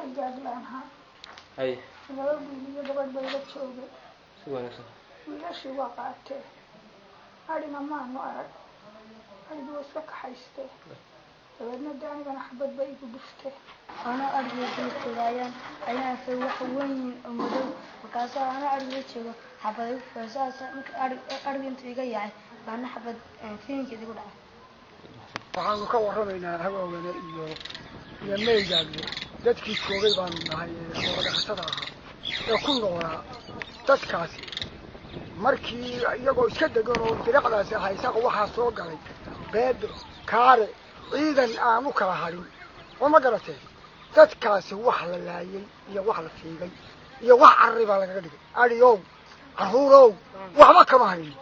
Gaaglaanhaa. Hay. Laba wiil iyo gabadh bay la joogay. Si wanaagsan. Wiilashii waa qaatee, adhina maanu arag, adhigi waa iska kaxaystee. Dabeedna de anigana xabad bay igu dhuftee. Anoo ariga dul joogaayaan ayaan arkay wax weyn oo madow. Markaasoo anoo ariga joogo xabad igu furay saas. Marka ariga intuu iga yaacay baana xabad fiinkeeda igu dhacay. Waxaanu ka warramaynaa Hagoogane iyo Meygaagle. Dadkii joogay baanu nahay ee xoolo dhaqatada ahaa ee ku noolaa. Dadkaasi markii iyagoo iska degan oo diracdaasi haysaqa, waxaa soo galay beebe, kaare, ciidan aan u kala harin oo ma garatee. Dadkaasi wax la laayay iyo wax la fiigay iyo wax carari baa lagaga dhigay. Adhiyow, carruurow, waxba kama hayno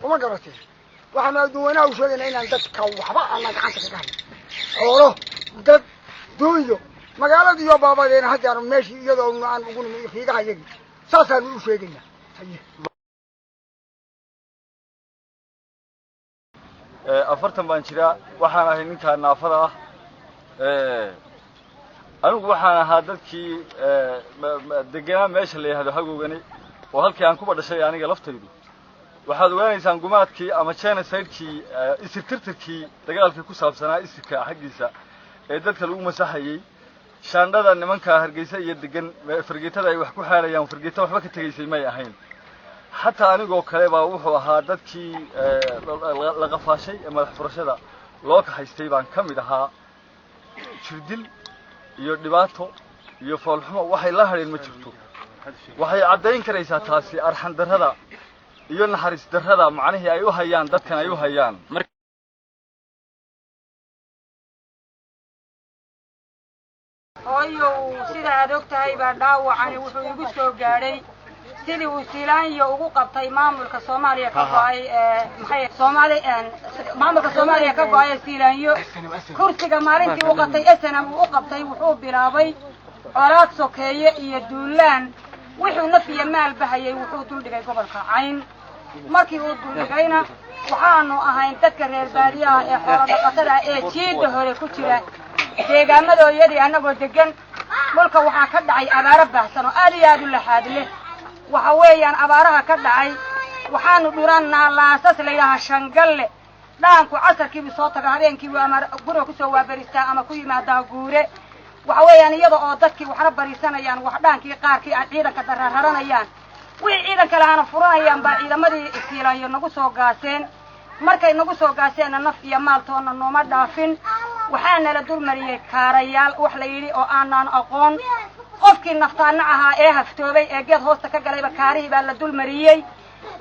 oo ma garatee. Waxaanu adduwanaha u sheegaynaa inaan dadka waxba aanan gacanta kaga hayn, xoolo, dad, duunyo. Magaaladiiyo baabadeena haddaanu meeshii iyadoo aan ugu nimi fiigaha yagii, saasaanu u sheegaynaa. Haye. 40 baan jiraa. Waxaan ahay ninkaa naafada ah. Anigu waxaan ahaa dadkii deganaa meesha la yidhahdo Hagoogani oo halkii aan kuba dhashay aniga laftaydu. Waxaad ogaanaysaan gumaadkii ama genocide-kii, isir tirtirkii, dagaalkii ku saabsanaa isirka xaggiisa ee dadka lagu masaxayey. Shaandhada nimanka Hargeysa iyo degan fargeetada ay wax ku xaalayaan, fargeeta waxba ka tegaysay may ahayn. Xataa anigoo kale baa wuxuu ahaa dadkii la qafaashay ee madax furashada loo kaxaystay baan ka mid ahaa. Jirdil iyo dhibaato iyo foolxumo waxay la hadheen ma jirto. Waxay caddayn karaysaa taasi arxan darrada iyo naxariis darrada macnihii ay u hayaan dadkan ay u hayaan. Hooyow, sida aad og tahay baa dhaawacani wuxuu igu soo gaadhay sidii uu Siilaanyo ugu qabtay maamulka Soomaaliya ka go'ay ee maxay Soomaali, maamulka Soomaaliya ka go'ay ee Siilaanyo. Kursiga maalintii uu qabtay SNM uu u qabtay, wuxuu bilaabay colaad sokeeye iyo duulaan. Wuxuu naf iyo maal bahayay wuxuu duldhigay gobolka Cayn. Markii uu duldhigayna, waxaanu ahayn dadka reer baadiyaha ee xoolo dhaqatada ee jiida hore ku jira deegaamadooyadii. Annagoo degan dhulka waxaa ka dhacay abaaro baahsan oo aad iyo aad u laxaad leh. Waxa weeyaan abaaraha ka dhacay, waxaanu dhurannaa laasas la yidhaahaa shangalle. Dhaanku casarkiibuu soo taga, habeenkiibuu ama guriga kusoo waabaristaa ama ku yimaadaa guure. Waxa weeyaan iyada oo dadkii waxna bariisanayaan, wax dhaankii qaarkii aan ciidanka darararanayaan, wixii ciidanka lahaana furanayaan, baa ciidamadii Siilaanyo nagu soo gaaseen. Markay nagu soo gaaseenna, naf iyo maaltoonna nooma dhaafin. Waxaa nala dulmariyey kaarayaal wax la yidhi oo aanaan aqoon. Qofkii naftaana ahaa ee haftoobay ee geed hoosta ka galayba kaarihii baa la dulmariyey.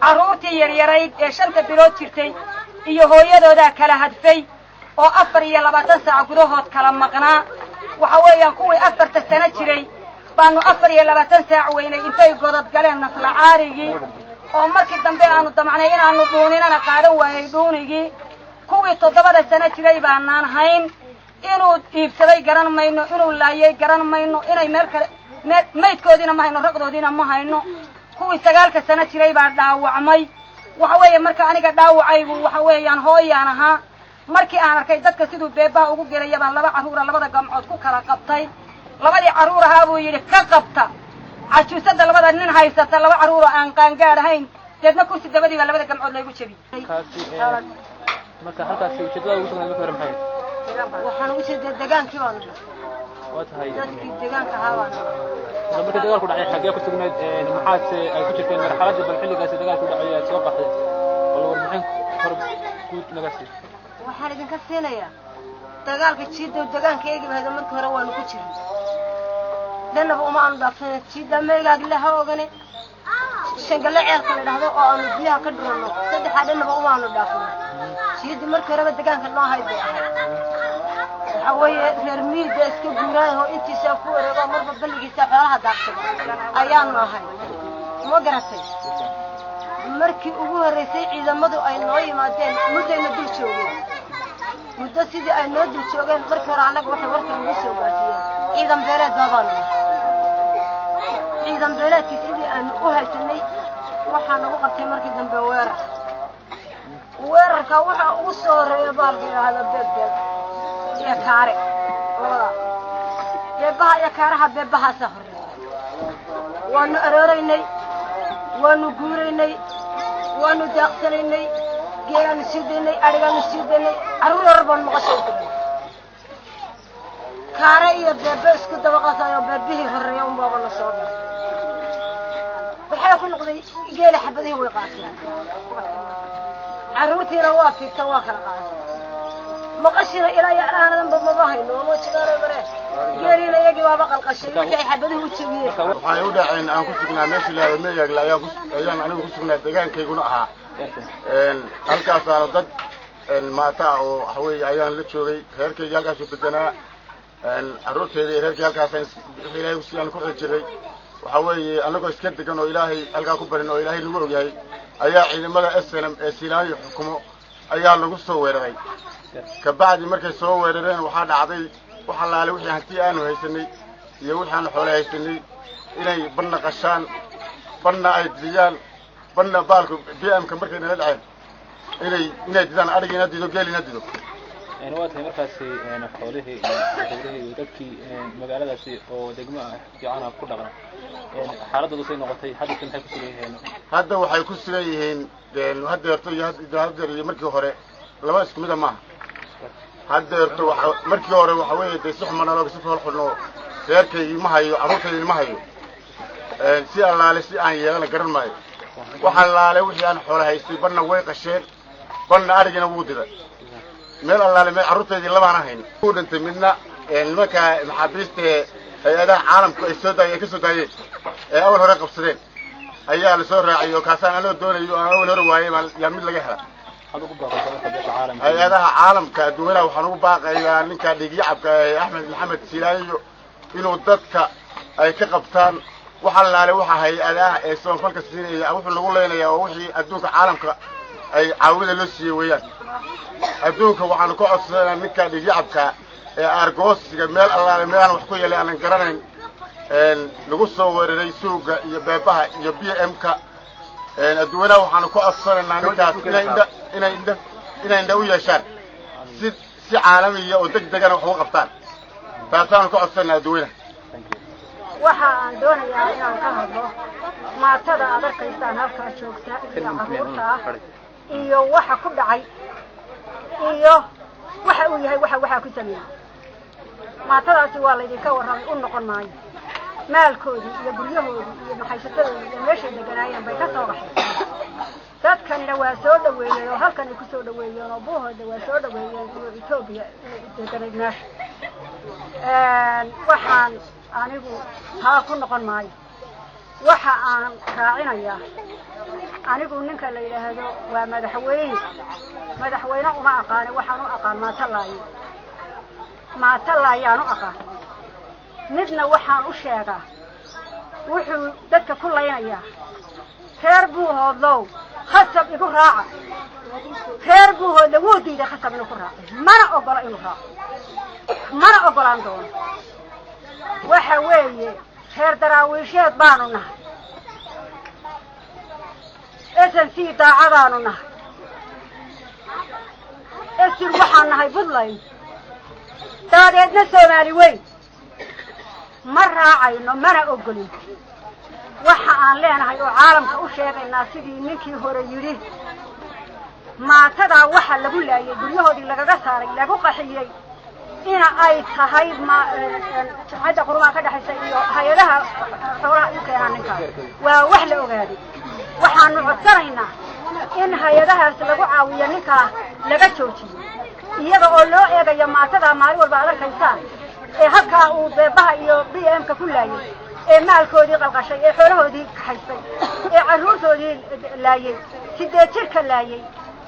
Carruurtii yaryarayd ee 5ta bilood jirtay iyo hooyadoodaa kala hadfay oo 24 saac gudahood kala maqnaa. Waxa weeyaan kuwii 4ta sano jiray baanu 24 saac weynay intay godad galeen naflacaarigii, oo markii dambe aanu damacnay inaanu dhuuninana qaadan waayey dhuunigii. Kuwii 7da sano jiray baanaan hayn. Inuu iibsaday garan mayno, inuu laayay garan mayno, inay meel kale maydkoodiina ma hayno, raqdoodiina ma hayno. Kuwii 9ka sano jiray baa dhaawacmay. Waxa weeye marka aniga dhaawacaygu waxa weeyaan hooyaan ahaa. Markii aan arkay dadka siduu beebaha ugu gelaya baan laba carruura labada gamcood ku kala qabtay. Labadii carruur ahaa buu yidhi ka qabta cajuusada labada nin haysata, laba carruur oo aan qaangaad ahayn. Deedna kursi dabadii baa labada gamcood laygu jebiyey. Kaasi marka halkaasi ujeedada ugu sugnayd marka hore maxay? Waxaan ugu jeedaa degaankii baanu nahay. Waa tahay. Dadkii deegaanka ahaa baanu nahay. Marka dagaalku dhacay xaggee ku sugnayd? Maxaase ay ku jirteen marxaladda bal xilligaasi dagaalku dhacay aad soo qaxday? Bal warbixin hor guud naga sii. Waxaan idinka siinayaa dagaalka jiidda deegaanka eegi bahaydo. Markii hore waanu ku jirnay, dhanaba uma aanu dhaafsan jiidda Meygaagle, ha ogane, Shangalle, ceelka la dhahdo oo aanu biyaha ka dhuranno. Saddexaa dhanaba uma aanu dhaafno jiidda. Markii horeba deegaanka noo hayd bay ahayd. Waxa weeye reer miyiga iska guuraayaho intiisaa ku wareego, marba balligiisa xoolaha daaqsada ayaanu ahay, ma garatay? Markii ugu horreysay ciidamadu ay noo yimaadeen, muddayna dul joogeen. Muddo sidii ay noo dul joogeen, markii hore annaga waxay warka nagu soo gaarsiiyeen ciidan beeleed baabaanu nahay. Ciidan beeleedkii sidii aanu u haysanay waxaa nagu qabtay markii dambe weerar. Weerarka waxaa ugu soo horreeya baalka idhaahda beedbeed iyo kaare, labadaa. Beebaha iyo kaaraha, beebahaasaa horreeya. Waanu arooraynay, waanu guuraynay, waanu daaqsanaynay, geelaanu sii daynay, adhigaanu sii daynay, carruur yarar baanu maqasha u dirnay. Kaare iyo beebe isku dabaqasayo, beebihii horreeya unbaaba na soo galay. Waxaa ku noqday geela xabadihii way qaateen, carruurtiina waa fiigta, waa kala qaateen. Maqashina ilaa iyo alaanadanba maba hayno, ama jigaaro maree. Geeliina iyagii waaba qalqashay markii ay xabaduhu u jebiyeen. Waxay u dhaceen, aan ku sugnaa meesha la yidhaahdo Meegaagle ayaan ku ayaan anigu ku sugnaa, deegaankayguna ahaa halkaasaana. Dad maata ah oo waxa weeye ayaan la joogay. Reerkayga halkaasuu deganaa, carruurteyda iyo reerkii halkaasaan wixii Ilaahay kusiiyaan ku xil jiray. Waxa weeye, annagoo iska degan oo Ilaahay halkaa ku barin oo Ilaahay nagu ogyahay, ayaa ciidamada SNM ee Siilaanyo xukumo ayaa lagu soo weeraray. Kabacdi markay soo weerareen, waxaa dhacday wax allaale wixii hanti aanu haysanay iyo wixii aanu xoole haysanay inay badhna qashaan, badhna ay didiyaan, badhna baalku BM-ka markay nala dhaceen inay didaan, adhigiina dido, geelina dido. Waa tahay. Markaasi xoolihii iyo gawrihii iyo dadkii magaaladaasi oo degmo ah fiicana ku dhaqan, xaaladoodu say noqotay haddase, maxay ku sugan yihiin? Hadda waxay ku sugan yihiin, haddeerto iyo haddeer iyo markii hore laba isku mida maaha. Haddeerto waxa markii hore waxa weeye dee si xuma nalooga si fool xunoo, reerkaygii ma hayo, carruurtaydii ma hayo, si allaale si aan yeelana garan maayo. Wax allaale wixii aan xoolo haystay badhna way qasheen, badhna adhigina wuu diday. Meel allaale meel carruurtaydii labaana hayn, wuu dhintay midna. Nimanka maxaabiista ee hay-adaha caalamku ay soo daayeen, ay ka soo daayeen ee awal hore qabsadeen ayaa la soo raaciyay, oo kaasaan anoo doonayo aan awal hore waayay baa yaa mid laga hela. Maxaad ugu baaqaysaa marka beesha caalamka? Hay-adaha caalamka adduunyada waxaan ugu baaqayaa ninka dhiigyacabka ee Axmed Maxamed Siilaanyo inuu dadka ay ka qabtaan. Wax allaale waxa hay-adaha ee soonfalka siinaya wuxuu lagu leenayaa oo wixii adduunka caalamka ay caawida loo siiyey weeyaan. Adduunka waxaanu ka codsanaa ninka dhiigyacabka ee aargoosiga meel allaale meelaan wax ku yeelay aanan garanayn lagu soo weeraray suuga iyo beebaha iyo BM-ka. Adduwanaha waxaanu ka codsanaynaa ninkaas inay indha u yeeshaan, si caalamiya oo deg degana wax uga qabtaan. Taasaanu ka codsanaynaa adduwanaha. Waxa aan doonayaa inaan ka hadlo maatada aad arkaysaan halkaa joogta iyo carruurta ah iyo waxa ku dhacay iyo waxa uu yahay waxa waxaa ku sameeyey. Maatadaasi waa laydinka warramay, u noqon maayo. Maalkoodii iyo guryahoodii iyo maxaysatadoodii iyo meeshay deganaayeen bay ka soo baxeen. Dadkanina waa soo dhaweeyeen oo halkan ay ku soo dhaweeyeen oo Buuhooda waa soo dhaweeyeen iyo Etoobiya deganayd meesha. Waxaan anigu taa ku noqon maayo. Waxa aan raacinayaa anigu, ninka la yidhaahdo waa madaxweyne, madaxweyne uma aqaani. Waxaan u aqaan maatalaaye, maatalaayaan u aqaan. Midna waxaan u sheegaa, wuxuu dadka ku laynayaa reer Buuhoodlow, khasab igu raaca. Reer Buuhoodle wuu diiday khasab inuu ku raaco, mana ogola inuu raaco, mana ogolaan doono. Waxa weeye, reer Daraawiisheed baanu nahay, SNC daacadaanu nahay, esir waxaan nahay Puntland, daadeedna Soomaali weyn. Ma raacayno, mana ogolin. Waxa aan leenahay oo caalamka u sheegaynaa, sidii ninkii hore yidhi, maatadaa waxa lagu laayay, guryahoodii lagaga saaray, lagu qaxiyey, ina ay tahay ma jamcadda qurumaha ka dhexaysa iyo hay-adaha xoolaha u keenaan ninkaas waa wax la ogaaday. Waxaanu codsanaynaa in hay-adahaas lagu caawiyo, ninkaa laga joojiyo, iyaga oo loo eegayo maatadaa maalin walba ad arkaysaan ee halkaa uu beebaha iyo BM-ka ku laayay, ee maalkoodii qalqashay, ee xoolahoodii kaxaystay, ee carruurtoodii laayay, 8 jirka laayay,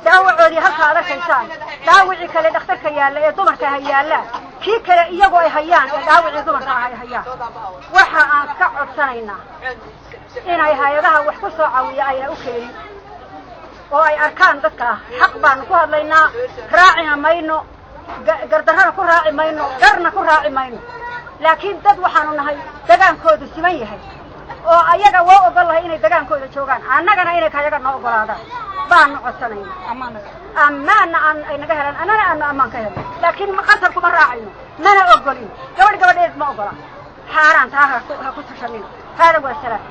dhaawacoodii halkaa ad arkaysaan, dhaawicii kale dhakhtarka yaalla ee dumarka ha yaallaan, kii kale iyagoo ay hayaan ee dhaawicii dumarka ah ay hayaan. Waxa aan ka codsanaynaa inay hay-adaha wax ku soo caawiya ayna u keenin oo ay arkaan dadka. Xaq baanu ku hadlaynaa, raacina mayno, gardarrana ku raaci mayno, garna ku raaci mayno, laakiin dad waxaanu nahay dagaankoodu siman yahay oo ayaga woo ogol lahay inay dagaankooda joogaan, annagana inay kayaga noo ogolaadaan. Baanu codsanayna ammaanna aan ay naga helaan, annana aanu ammaan ka helno, laakiin qasab kuma raacayno, mana ogolin. Gabadh gabadheed ma ogola, xaaraan taa ha ku tashanina. Hada waa salaam.